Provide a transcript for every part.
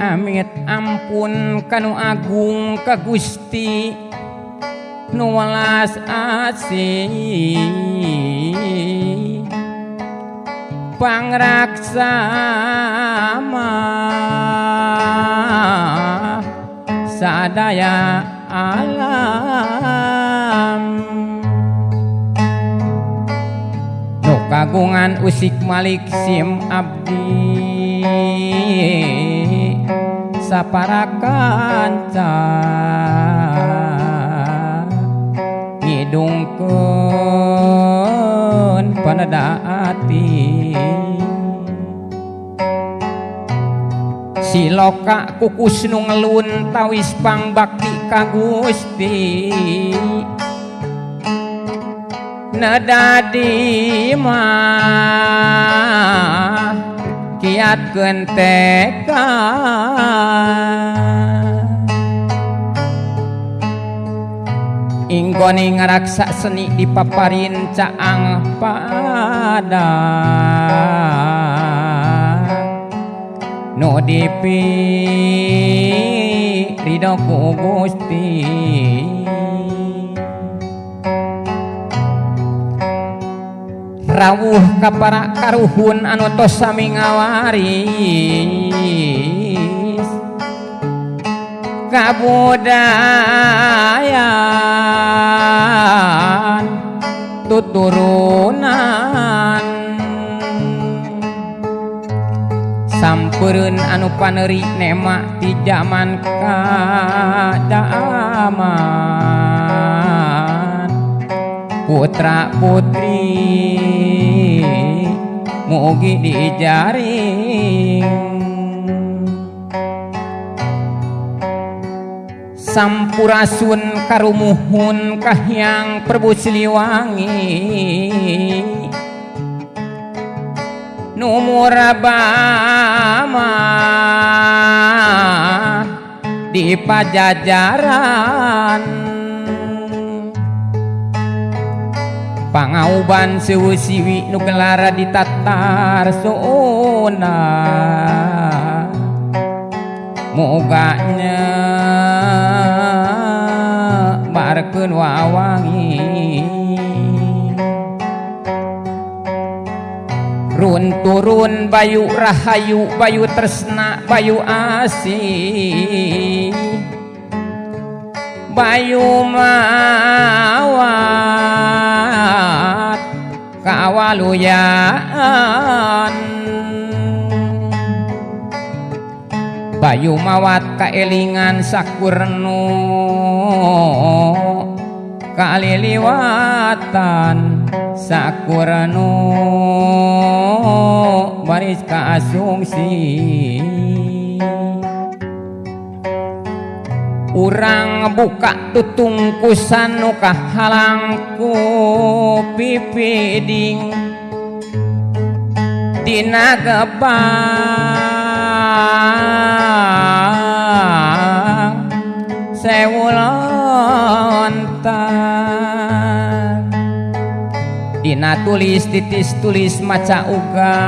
Amit ampun kanu agung ka Gusti nu welas asih pangraksama sadaya alam nu kagungan usik malik sim abdi sapara kanca ngidungkeun paneda ati siloka kukus nu ngelun tawis pangbakti ka Gusti neda di mah kiatkeun teka inggone ngaraksa seni dipaparin caang pada nu dipi ridho ku Gusti rawuh ka para karuhun anu tos sami ngawaris kabudayaan tuturunan sampereun anu paneuri nema di zaman kadaman putra putri mugi dijaring sampurasun karumuhun kahyang Prabu Siliwangi nu murabama di Pajajaran pangauban sewu siwi nu gelar di tatar Sunda moga nyebarkeun wawangi run turun bayu rahayu bayu tresna bayu asih bayu mawat kawaluyaan bayu mawat kaelingan sakurnu kaliliwatan sakurnu baris kaasungsi urang buka tutungkusan nu kahalang ku pipiding dina gebang sewu lontar dina tulis titis tulis maca uga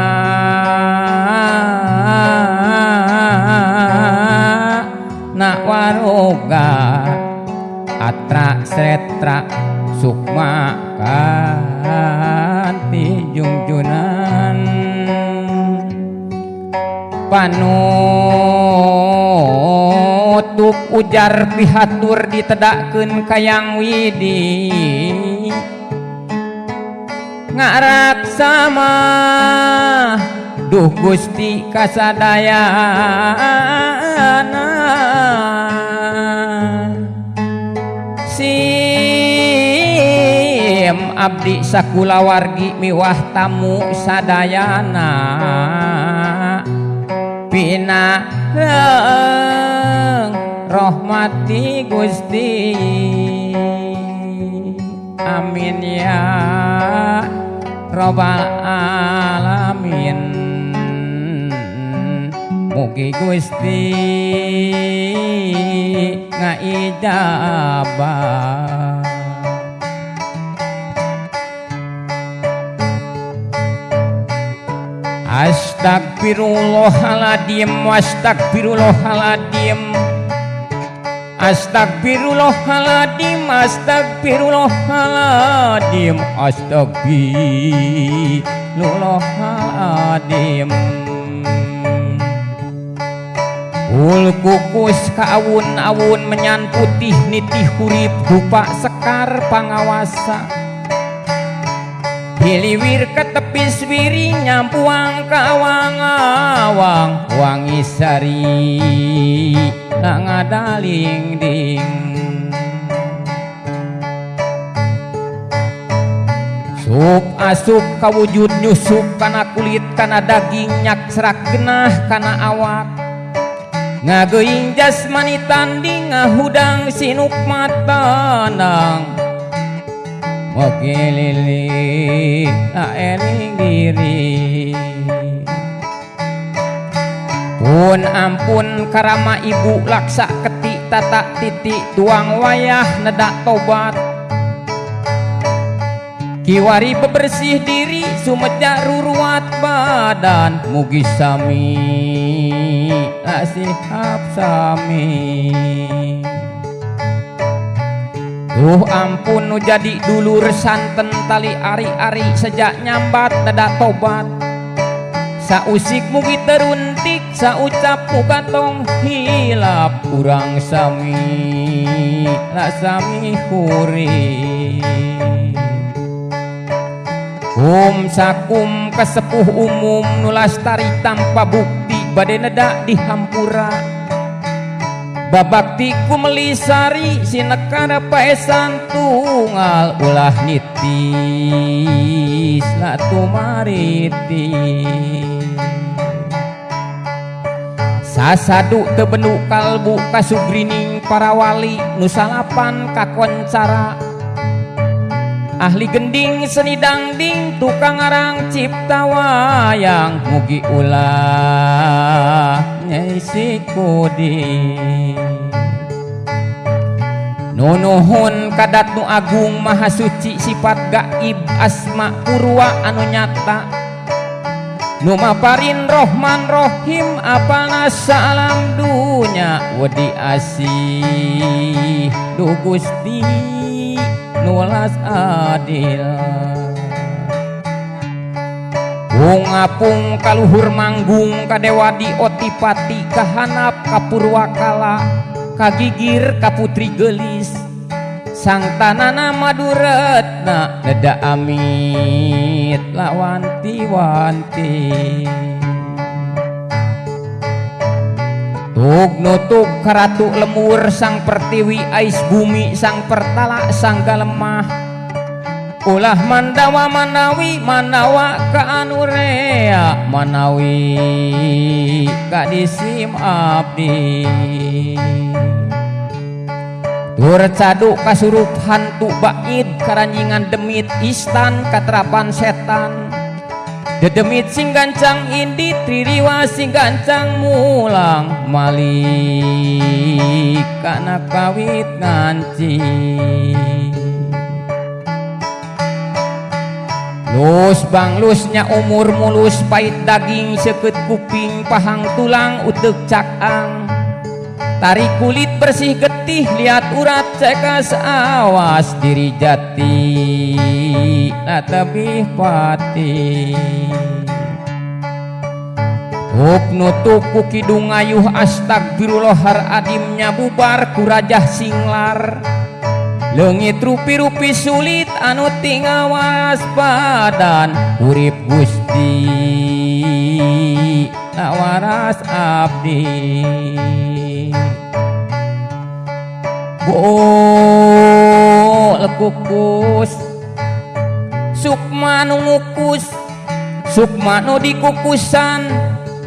nak waroga atra setra sukma kanti jungjunan panutup ujar pihatur ditedakkeun kayang widi ngaraksama duh Gusti kasadayana sim abdi sakulawargi miwah tamu sadayana pinareng rahmati Gusti amin ya robbal alamin. Mugi Gusti ngaijabah. Astagfirullahaladzim, astagfirullahaladzim, astagfirullahaladzim, astagfirullahaladzim, astagfirullahaladzim. Ul kukus ka awun-awun menyan putih nitih hurip dupa sekar pangawasa. Hiliwir ketepis wiring nyampuang ka awang-awang wangi sari nangadaling ding. Sup asup kawujud nyusup kana kulit kana daging nyak serak genah kana awak. Ngageuing jasmani tanding ngahudang sinuk matanang. Mokilili eling diri. Pun ampun karama ibu laksa ketik tata titik tuang wayah nedak tobat. Kiwari bebersih diri sumedya ruruat badan. Mugi sami nasihap sami. Duh ampun nu jadi dulur santen tali ari-ari sejak nyambat nedak tobat. Sausik mugi teruntik saucap muga tong hilap urang sami la sami huri. Kum sakum kesepuh umum nu lastari tanpa bukti bade nedak dihampura. Babakti ku melisari sinekara paesan tunggal ulah nitis la tumariti. Sasadu teu bendu kalbu kasugrining para wali nu salapan kakoncara. Ahli gending seni dangding tukang ngarang cipta wayang mugi ulah nyai sikudi. Nunuhun kadat nu agung maha suci sifat gaib asma purwa anu nyata. Nu maparin rohman rohim apalna salam dunya wedi asih du Gusti nulas adil. Ungapung kaluhur manggung kadewa di otipati kahanap kapurwakala kagigir kaputri gelis sang tanana maduretna neda amit lawanti-wanti. Tug nutug karatu lemur sang pertiwi ais bumi sang pertala sang galemah. Ulah mandawa manawi manawa ka anu rea manawi kadisim abdi. Tur cadu kasurup hantu baid karanjingan demit istan katerapan setan. Dedemit sing gancang indi tririwa sing gancang mulang malik kana kawit nganci. Lus banglusnya umur mulus pait daging seukeut kuping pahang tulang uteuk cakang. Tarik kulit bersih getih liat urat cekas awas diri jati na tebih pati. Tup nutup ku kidung ngayuh astagfirullah har adimnya bubar ku rajah singlar. Leungit rupi-rupi sulit anu tingawas badan urip Gusti nawaras abdi. Bol kukus sukma nu ngukus sukma nu dikukusan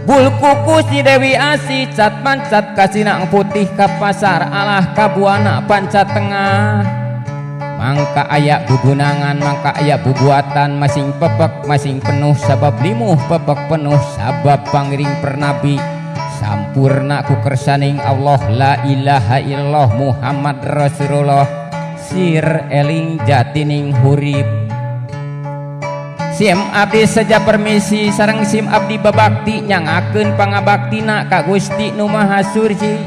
bul kukus di Dewi Asih cat pancat kasinang putih ka pasar alah kabuana pancat tengah. Mangka aya bugunangan mangka aya bubuatan masing pepek masing penuh sabab limuh pepek penuh sabab pangiring pernabi. Sampurna ku kersaning Allah, la ilaha illallah Muhammad Rasulullah, sir eling jatining hurip. Sim abdi seja permisi sareng sim abdi babakti nyangakeun pangabaktina ka Gusti Nu Maha Surji.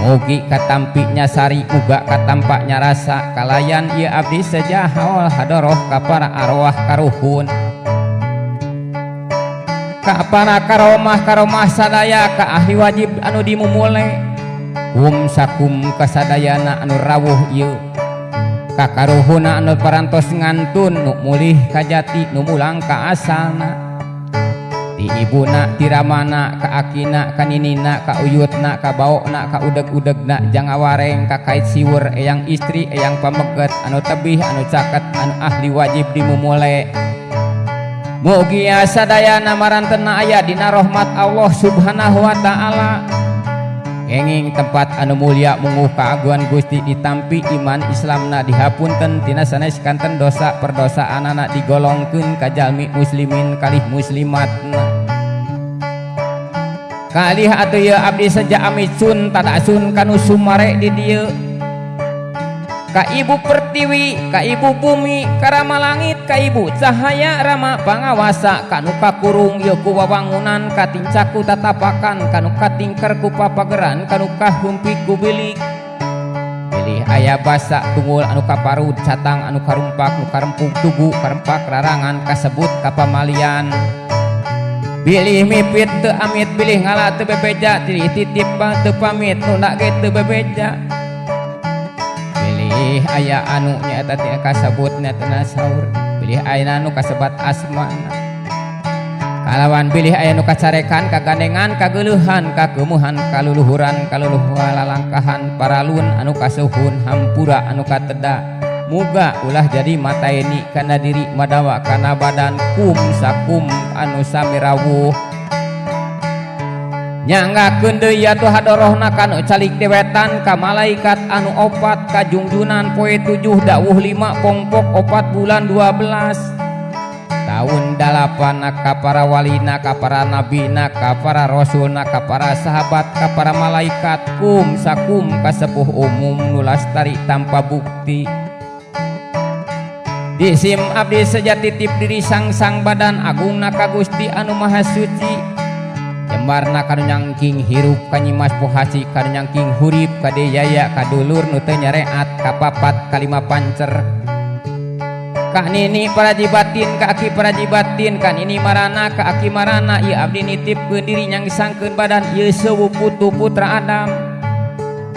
Mugi katampi nyasari, muga katampa nyarasa kalayan ieu abdi seja haul hadoroh ka para arwah karuhun, ka para karomah karomah sadaya, ka ahli wajib anu dimumule, kum sakum kasadayana anu rawuh ieu, ka karuhuna anu parantos ngantun, nu mulih ka jati, nu mulang ka asalna, ti ibuna, ti ramana, ka akina, ka ninina, ka uyutna, ka baokna, ka udeg-udegna, jangawareng, ka kait siwur, eyang istri, eyang pameget anu tebih, anu caket, anu ahli wajib dimumule. Mugia sadayana marantena aya dina rahmat Allah Subhanahu wa ta'ala, kenging tempat anu mulia, munguh keagungan Gusti, ditampi iman Islamna, dihapunten tina sanes kanten dosa perdosaanana, digolongkeun ka jalmi muslimin kalih muslimatna. Kalih atuh ieu abdi seja amicun tadasun kanu sumare di dieu, ka Ibu Pertiwi, ka Ibu Bumi, ka Rama Langit, ka Ibu Cahaya, Rama Pangawasa, kanu kakurung ieu ku wawangunan, katincaku tatapakan, kanu katingker ku papageran, kanu kahumpik ku bilik pilih aya basa tunggul anu kaparud catang, anu karumpak, nu karempuk tugu, karempak rarangan, kasebut kapamalian. Bilih mipit teu amit, bilih ngala teu bebeja, bilih titip teu pamit, nunda ge teu bebeja, bilih aya anu nyaeta teh kasebut nya saur, bilih aya anu kasebat asmana, kalawan bilih aya nu kacarekan, kagandengan, kageuleuhan, kakeumuhan, kaluluhuran, kaluluhuan lalangkahan, paralun anu kasuhun, hampura anu kateda, muga ulah jadi mataeni kana diri madawa kana badan kum sakum anu sami rawuh. Nyanggakeun deui atuh hadorohna kanu calik di wetan, ka malaikat anu opat, ka jungjunan poe 7 dawuh 5 pongpok 4 bulan 12 tahun 8, ka para walina, ka para nabina, ka para rasulna, ka para sahabat, ka para malaikat, kum sakum kasepuh umum nu lastari tanpa bukti. Disim abdi seja titip diri sang-sang badan agungna ka Gusti anu Maha Suci, jembarna kanu nyangking hirup, ka Nyimas Pohasi, kanu nyangking hurip, ka Yaya, ka dulur nu teu nyareat, ka papat kalima pancer, ka nini parajibatin, ka aki parajibatin, ka nini marana, ka aki marana. Ieu abdi nitipkeun diri nyangsangkeun badan ieu sewu putu putra Adam,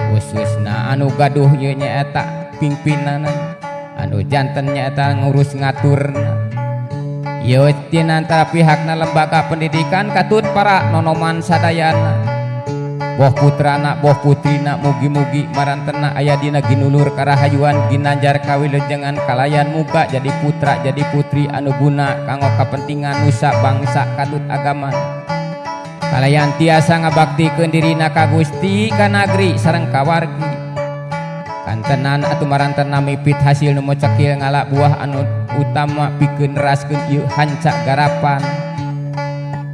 khususna anu gaduh ieu nyaeta pimpinanna, anu janten nyaeta ngurus ngaturna ieu tina antara pihakna lembaga pendidikan, katut para nonoman sadayana, boh putrana boh putrina, mugi-mugi marantena aya dina ginulur karahayuan, ginanjar kawilujengan, kalayan muga jadi putra jadi putri anu guna kanggo kepentingan nusa bangsa katut agama, kalayan tiasa ngabaktikeun dirina ka Gusti, ka nagri sareng kawargi. Kantenan atuh marantena mipit hasil nu cekil, ngala buah anu utama pikeun neraskeun ieu hanca garapan.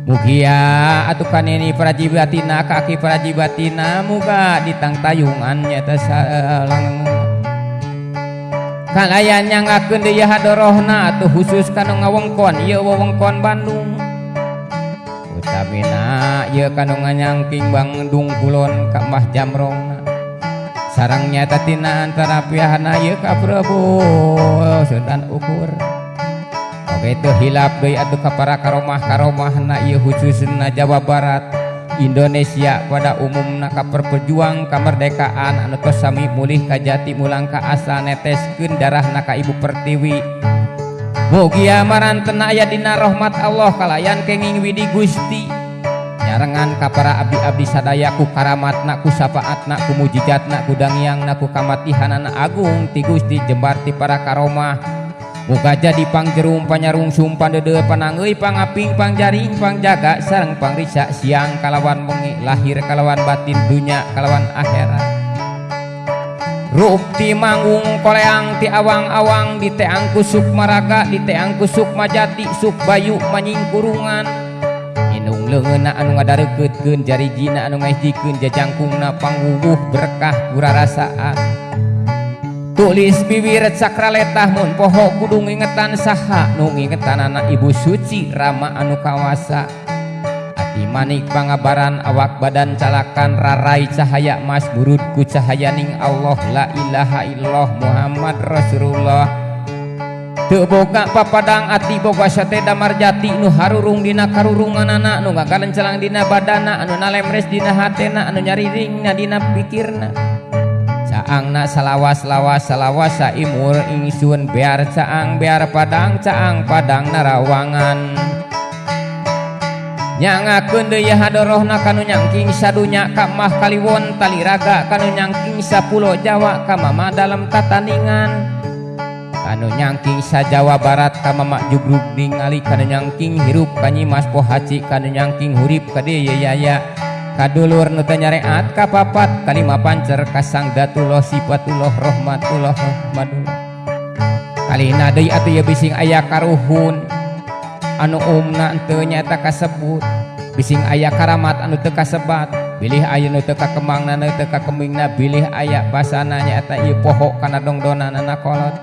Mugia atuh kanini parajibatina, ka aki parajibatina, muga ditangtayungan nyata salang kalayan nyangakeun deui hadorohna atuh khusus kanu ngawengkon ieu wewengkon Bandung, utamina ieu kanu nganyangking Bandung Kulon, ka Mbah Jamrongna, sareng nyata tina antara pihana ieu ka Prabu Sultan Ukur. Oke, teu hilap deui atuh ka para karomah karomahna ieu, khususna Jawa Barat, Indonesia pada umumna, ka perjuang kemerdekaan anu tos sami mulih ka jati, mulang ka asal, neteskeun darahna ka Ibu Pertiwi. Mugia marantena aya dina rahmat Allah kalayan kenging widi Gusti, nyarengan ka para abdi-abdi sadaya ku karamatna, ku syafaatna, ku mujizatna, ku dangiangna, ku kamatihanana agung ti Gusti, jembar ti para karomah. Muga jadi pangjerum, panyarungsum, pandede, panangeuy, pangaping, pangjaring, pangjaga sareng pangrisa siang kalawan wengi, lahir kalawan batin, dunya kalawan akhirat. Rupti manggung koleang ti awang-awang, diteang ku Sukmaraga, diteang ku Sukmajati, Sukbayu manyingkurungan. Inung. Leungeunna anu ngadarekeutkeun jarijina anu ngahijikeun jajangkungna pangwuwuh berkah kurarasaan. Tulis bibir cakra letah mun poho kudu ngingetan saha nu ngingetanana ibu suci rama anu kawasa. Ati manik pangabaran awak badan calakan rarai cahaya mas burud ku cahayaning Allah la ilaha illallah Muhammad Rasulullah. Teu boga papadang ati boga sate damar jati nu harurung dina karurunganana nu ngagalencelang dina badana anu nalemres dina hatena anu nyariringna dina pikirna. Caangna salawas lawas salawas saimur ingsun bear caang bear padang caang padang narawangan. Nyangakeun deui hadorohna kanu nyangking sadunya ka mah kaliwon taliraga kanu nyangking sapulo Jawa ka mama dalam tataningan kanu nyangking sa Jawa Barat ka mama jugrug ningali kanu nyangking hirup ka Nyimas Pohaci kanu nyangking hurip ka Deya Yaya kadulur nu teu nyareat ka papat kalima pancer ka Sang Datullah Sifatullah Rahmatullah Rahmatullah. Kalina deui atuh ieu bising aya karuhun anu umna teu nyaeta kasebut bising aya karamat anu teu kasebat bilih aya nu teu kakembangna nu teu kakembingna bilih aya basana nyaeta ieu poho kana dongdonanana kolot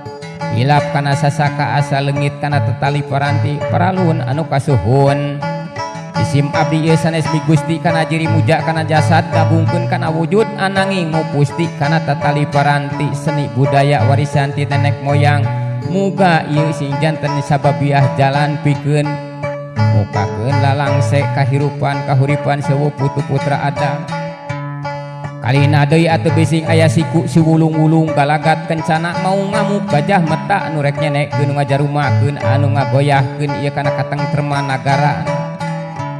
hilap kana sasaka asa leungit kana tetali paranti paralun anu kasuhun. Isim abdi ieu sanes migusti kana jiri muja kana jasad gabungkeun kana wujud ananging mupusti kana tatali paranti seni budaya warisan ti nenek moyang. Muga ieu sing janten sababiah jalan pikeun mukakeun lalangse kahirupan kahuripan sewu putu putra Adam. Kalina deui atuh bising aya siku siwulung-wulung galagat kencana mau ngamuk gajah meta anu rek nyenekeun ngajarumakeun anu ngagoyahkeun ieu kana katengtreman nagara.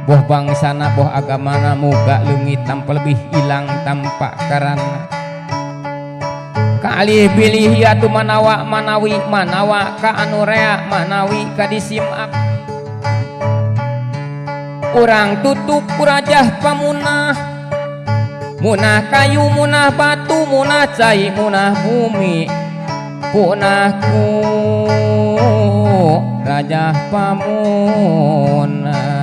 Boh bangsana boh agamana muga leungit tanpa lebih ilang tanpa karana. Kalih bilih ya tu manawa manawi manawa ka anu rea manawi ka disimak. Urang tutup kurajah pamunah munah kayu munah batu munah cai munah bumi punahku rajah pamunah.